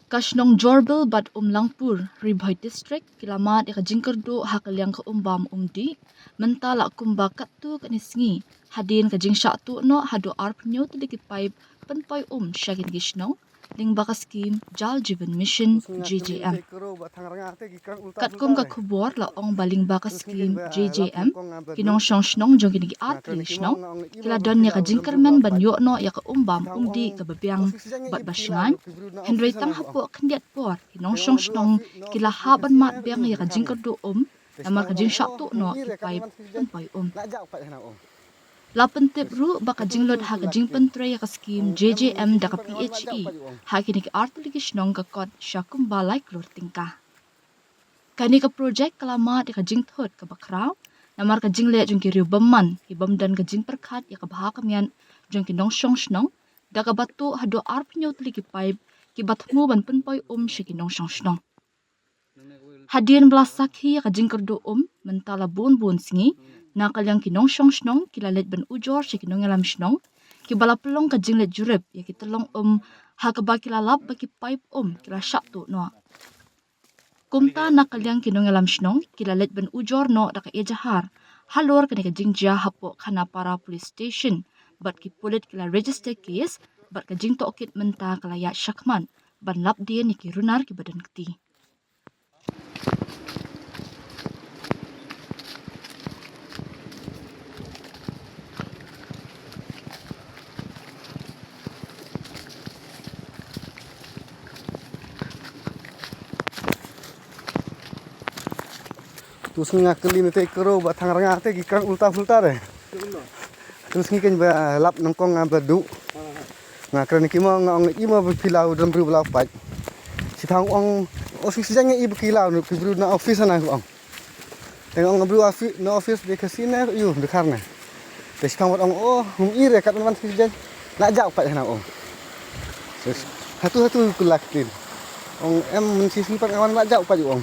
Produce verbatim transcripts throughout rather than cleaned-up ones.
Ka shnong Jorbil bad Umlangpur, Ri Bhoi District, ki la mad ïa ka jingkyrduh ha ka liang ka um bam um dih mynta la kumba katto katne sngi, hadien ka jingshah tuh noh haduh arphew tylli ki paip pynpoi um sha kine ki shnong lyngba ka skim Jal Jeevan Mission, J J M. Katkum ka khubor la ong ba lyngba ka skim J J M, ki nongshong shnong jong kine ki artylli ki shnong ki la don ïa ka jingkyrmen ban ïoh noh ïa ka um bam um dih kaba biang bad ba shngaiñ, hynrei tang hapoh khyndiat por ki nongshong shnong ki la hap ban mad biang ïa ka jingkyrduh um namar ka jingshah tuh noh ki paip pynpoi um. La pyntip ruh ba ka jinglut ha ka jingpyntrei ïa ka skim J J M da ka P H E ha kine ki artylli ki shnong ka kot sha kumba lai klur tyngka. Kane ka projek ka la mad ïa ka jingthut kaba khraw namar ka jingleh jong ki riew bymman ki bym don ka jingpyrkhat ïa ka bha ka miat jong ki nongshong shnong, da kaba tuh haduh arphew tylli ki paip kiba thmu ban pynpoi um sha ki nongshong shnong. Hadien ba la sakhi ïa ka jingkyrduh um mynta la bun bun sngi, na ka liang ki nongshong shnong ki la leit ban ujor sha ki nongïalam shnong kiba la pynlong ka jingleit jurip ïa ki tyllong um, ha kaba ki la lap ba ki paip um ki la shah tuh noh. Kumta na ka liang ki nongïalam shnong ki la leit ban ujor noh da ka ejahar halor kane ka jingjia hapoh Khanapara Police Station, bad ki pulit ki la register case, bad ka jingtohkit mynta ka la ïaid shakhmat ban lap dien ïa ki runar kiba don kti. Tu sngi nga kylli na te kro ba thang ranga te ki kang ulta phulta re. Tu sngi keiñ ba lap nyngkong nga ba duh. Nga kren ki mo nga ong i mo ba phi la u drum briew ba la u pait. Shi thang ong o sing sijang i ba ki la u ki briew na office na ong. Te nga ong briew office na office de ka sine yu de kharne. Te shi thang wat ong o hum i re kat man sing sijang. La jaw pait hana ong. Hatu hatu ku lak tin. Ong em mun shi sing pat nga wan la jaw pait ong.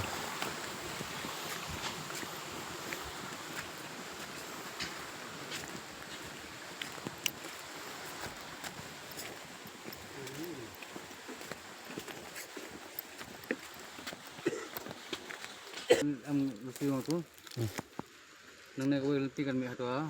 Em, em, mesti orang tu. Hmm. Nang naik wheel tiga minit tu ah.